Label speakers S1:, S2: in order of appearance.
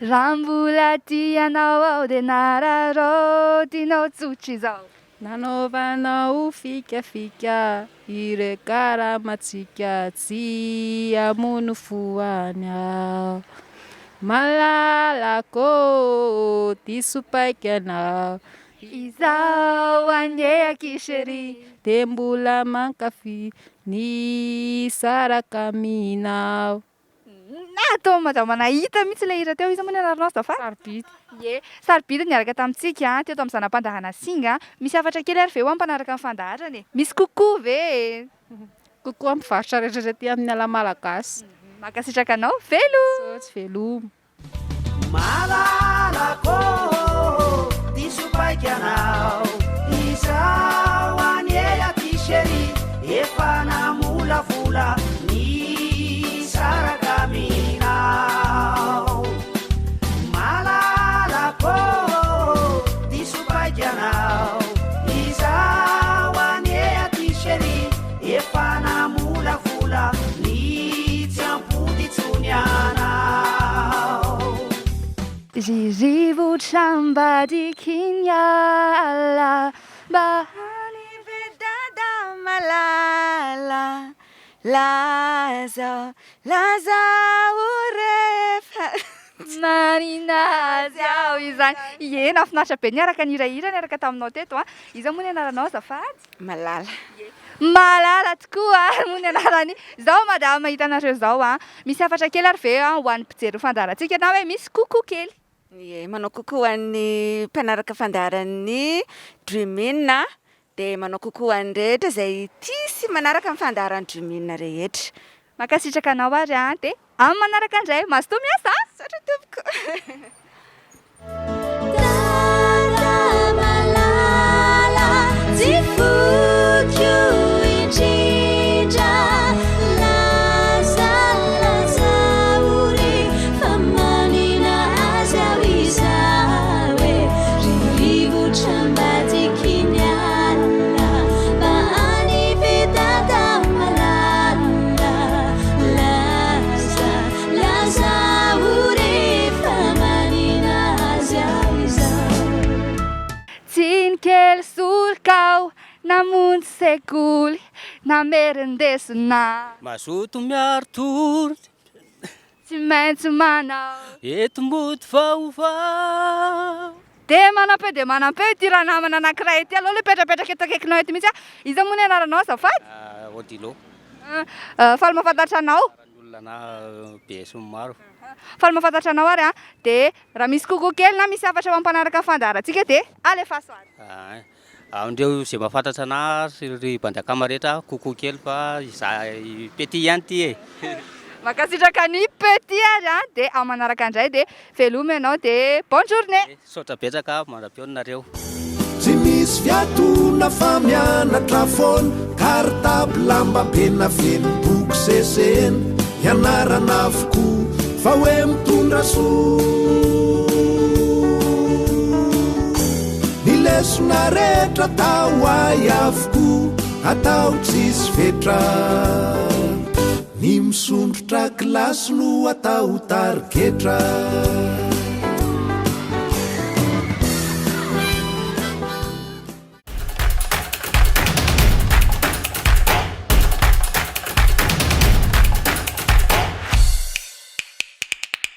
S1: Raha mbola tia anao aho dia nararaotinao tsotra izao.
S2: Nanaovanao fikafika ireo karamantsika tsy hamono fo any aho. Malalako ô, diso paika anao.
S1: Izaho anie aky chérie.
S2: Dia mbola mankafy ny hisaraka aminao.
S1: Natao madama nahita mihitsy ilay hira teo, iza moa ny anaranao azafady?
S2: Sarobidy.
S1: Ie, sarobidy niaraka tamintsika teto amin'ny zana-pandaharana Singa. Misy hafatra kely ary ve ho an'ny mpanaraka ny fandaharana e? Misy coucou ve e?
S2: Coucou amin'ny mpivarotra rehetra aty amin'ny ala malagasy.
S1: Mankasitraka anao. Veloma!
S2: Misaotra, veloma.
S3: Malalako ô, diso paika anao Izaho anie aty chérie Efa namolavola ny hisaraka aminao Malalako ô, diso paika anao Izaho anie aty chérie Efa namolavola ny tsy hampody intsony anao.
S1: Ry rivotra ambadiky ny ala mba any ve dada malala lazao lazao refa Marina azy aho izany. Ie, nahafinaritra be niaraka nihirahira niaraka taminao teto an. Iza moa ny anaranao azafady?
S4: Malala.
S1: Malala tokoa moa ny anarany. Izao madame hitanareo izao an. Misy hafatra kely ary ve ho an'ny mpijery ny fandaharantsika na hoe misy coucou kely?
S4: Ie, manao coucou ho an'ny mpanaraka fandaharan'ny Dream In dia manao coucou ho an'ny rehetra izay tia sy manaraka ny fandaharan'ny Dream In rehetra.
S1: Mankasitraka anao ary an, dia amin'ny manaraka indray. Mazotoa miasa an!
S4: Misaotra tompoko.
S5: Dada malala tsy foko indrindra Laza laza ory fa manina azy aho izaho e Ry rivotra ambadiky ny alina mba any ve dada malala Laza laza ory fa manina azy aho izaho.
S1: Tsiny kely soroka aho namonjy sekoly namerin-desona.
S6: Mazoto miari-tory.
S1: Tsy maintsy manao.
S6: Enti-mody vaovao.
S1: Dia manam-peo dia manam-peo ity ranamana anankiray ity. Aleo aloha hipetrapetraka eto akaikinao eto mihitsy aho. Iza moa ny anaranao azafady?
S6: Odilo.
S1: Faly mahafantatra anao.
S6: Ny olona na be sy ny maro.
S1: Faly mahafantatra anao ary an. Dia raha misy coucou kely na misy hafatra ho an'ny mpanaraka ny fandaharantsika dia alefaso ary.
S6: Aondreo izay mahafantatra anah sy ry bandy akama rehetra coucou kely fa izaho i Petit ihany ity e.
S1: Mankasitraka an'i Petit ary an, dia amin'ny manaraka indray dia veloma ianao dia bonne journée.
S6: Misaotra betsaka mandra-pihaona nareo.
S3: Tsy misy fiatoana fa mianatra foana, cartable lamba be na feno boky sesehena, ianarana avokoa fa hoe mitondra soa. Ny lesona rehetra atao hay avokoa, atao tsisy fetra. Ny misondrotra kilasy no atao tarigetra.